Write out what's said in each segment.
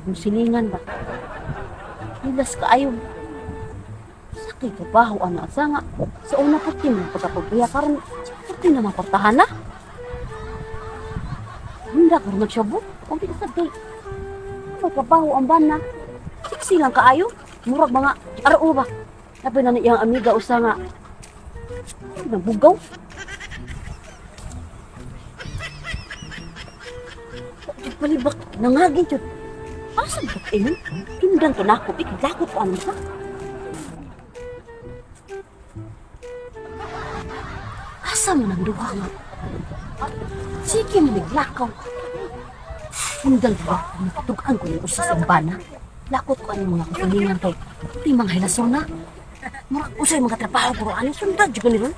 Kung silingan ba? Hilas kaayo. Sakay trabaho ana sa nga. Sa una puti mo pagkapagbiya karon puti na maportahan na. Hindi ka rin nagsabo. Kung di ka sa day. May trabaho ang bana. Siksi lang kaayo. Murag mga RO ba? Labi na iyang amiga usa nga. Nagbugaw. Palibak, nangagin yun. Asa ba kayo? Tundan to nako, ikidakot ko ano ka? Asa mo nang duha nga? Sige mo naglakaw. Tundan ba? Natugaan ko yung usa sa bana. Lakot ko anong mga kasilingan kay di mga hilason na. Murag usay mga trabaho pero ano sundan jud ni ron?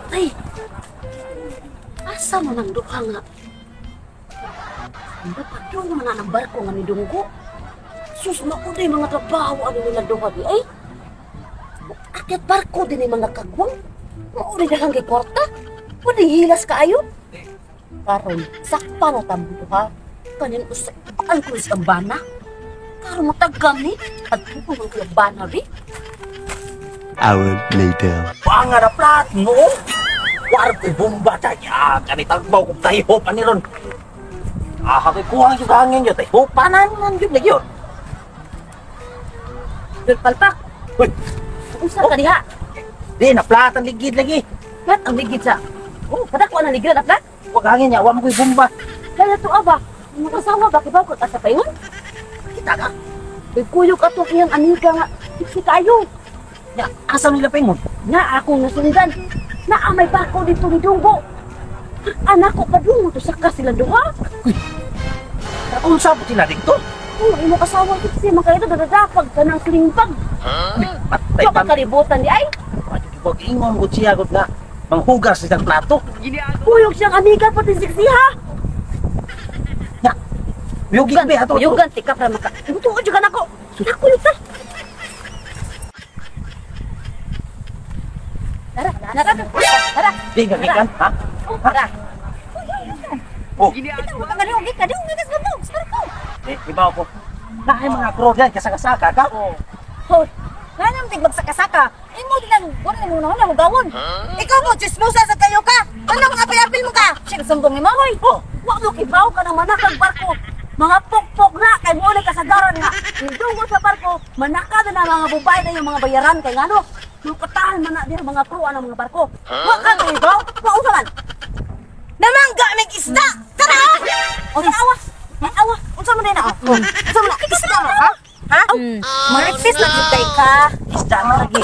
Ay! Asa mo nang duha nga? Napadung man na ng barko nga ni Dunggo. Sus, maunay mga trabaho ano nila duha di ay. Akyat barko din ay mga kagwang. Maunay na kang kay kwarta. Pwede hilas kaayo. Karon, sakpa na tambo duha. Kanin usa ang kulis ang bana. Karon matagam ni. At pupong ang bana ri. Hour later. Panga na plat mo. Warap ko'y bomba tayo. Kanitagbaw kong tayo pa ni ron. Ah, ako'y kuhang yung hangin yun. Tayo panan yun na yun. Palpak. Uy. Unsa ka diha? Di, naplat ang ligid lagi. Plat ang ligid sa. Oh, kadako ang ligid na plat. Huwag hangin niya, huwag mo ko'y bomba. Kaya to aba, makasawa ba kibaw ko sa payon? Kita ka. Uy, kuyog ato iyang amiga nga. Siksi kayo. Ya, asa nila paingon? Na akong nasundan. Na may bako dito ni Dunggo. Anak ko padungo to saka sila duha. Uy. Unsa po sila dito? Oh, imo kasawa siksi man kayo dadadapag ka ng sling bag. Huh? Patay pa. Kalibutan di ay. Wag ingon gud siya gud nga manghugas siyang plato. Kuyog siyang amiga pati siksi ha. Ya. Yugi be ato. Yugan tika pra maka. Tuod jud nako. Nakuyog ta. Tara, tara, tara. Di ka gikan, ha? Tara. Oh. Ito, ka ka. Eh, ibaw ko. Naay mga crew diyan kasaka-saka ka. Oh. Hoy, nga naman magsaka-saka. Imo din ang wala na muna na hugawon. Ikaw mo chismosa sa kayo ka. Ano mga apil-apil mo ka? Siya sumbong ni Mahoy. Oh, wa mo kibaw ka ng manakag barko. Mga pokpok na kay mo na kasagaran nga. Indungo sa barko, manaka na mga babae na yung mga bayaran kay ngano. Mukatahan man na dira mga crew ang mga barko. Wa ka kibaw, wa unsa man. Namangga mig isda. Tara. O awa. Awa. Unsa man na? Unsa man na? Isda ha? Ha? Marites lang jud ka. Isda man lagi.